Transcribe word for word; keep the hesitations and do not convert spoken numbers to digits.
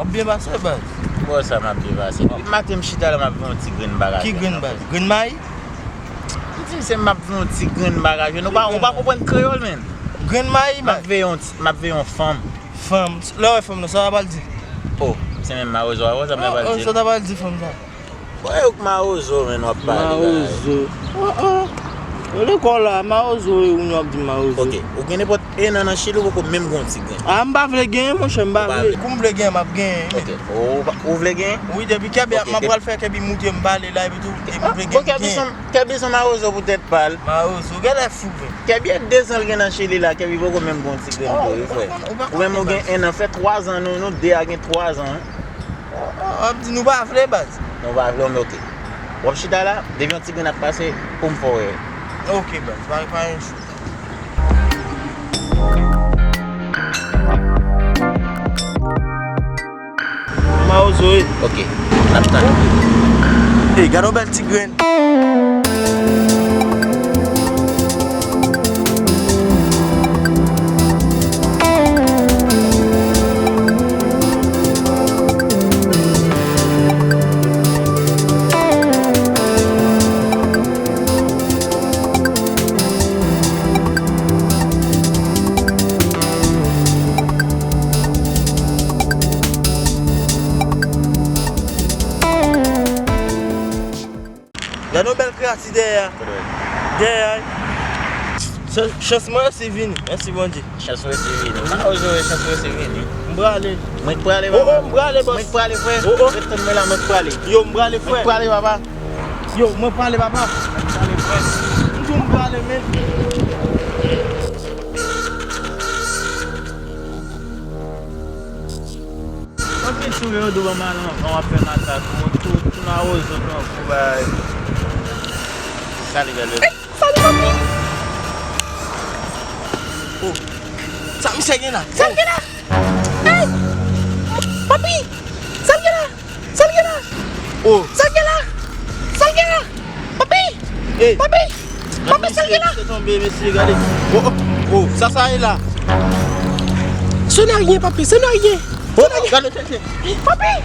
W ap byen pase, baz. Bon, sa m ap byen pase. Depi maten m chita la, m ap fè yon ti grenn bagay. Ki grenn, baz? Grenn mayi? M di misye m ap fè yon ti grenn bagay. Nou pa, ou pa konprann kreyòl, menn. Grenn mayi, baz. M ap veye yon ti, m ap veye yon fanm. Fanm. Lè w wè fanm nan, sa w ta pral di? Oh, se menm mawozo a, sa m ta pral di. Oh, sa w ta pral di fanm sa? Bon, e ou k mawozo, menn, w ap pale la. Mawozo. Oh, oh. Yo lekòl la, mawozo, e ou nou ap di mawozo. Ok, ou gen nenpòt en an nan Chili, ou poko menm gen yon ti grenn. Ah, m pa vle genyen, monchè, m pa vle. Kou m vle genyen, m ap genyen. Ok, ou, ou vle genyen? Wi, depi Kèbi, m ap pral fè Kèbi moute m pale la, epi tou, e m vle genyen. Bon, Kèbi son, Kèbi son mawozo pou tèt pa l. Mawozo, genlè fou, menn. Kèbi e de zan l gen nan Chili la, Kèbi poko menm gen yon ti grenn tou, wi, frè. Ou menm ou gen en an, fè twa zan, nou, nou de a gen twa zan, wi. W ap di nou pa vle, baz. Nou pa vle, men ok. W ap chita la, depi yon ti grenn ap pase, pou m fè w wè. Ok, baz, pa, pa gen chou. Mawozo, wi. Ok, n ap tann. Ey, gade yon bèl ti grenn. Gade yon bèl kreyati dèyè a. Dèyè a. Chans, chans mwen resi vini. Mèsi Bondye. Chans resi vini. Mawozo, chans resi vini. M prale. Mwen k prale, papa. Oh, oh, m prale, bòs. Mwen k prale, frè. Oh, oh. Ret tann mwen la, mwen k prale. Yo, m prale, frè. Mwen k prale, papa. Yo, mwen prale, papa. Mwen k prale, frè. M di w m prale, men. Anpil souri yo dou ban m al anvan w ap fè masak. Mwen tou, tou mawozo tankou bay. Sali, bèl bebe. Sali, papi. Oh. Sa misye gen la? Sa l gen la? Hey! Papi! Sa l gen la? Sa l gen la? Oh. Sa l gen la? Sa l gen la? Papi! Hey. Papi! Papi, sa l gen la? Mesye tonbe, mesye, gade. Oh, oh, oh, sa, sa ye la? Ce n'est rien, papi, ce n'est rien. Oh, oh, gade tèt li. Papi!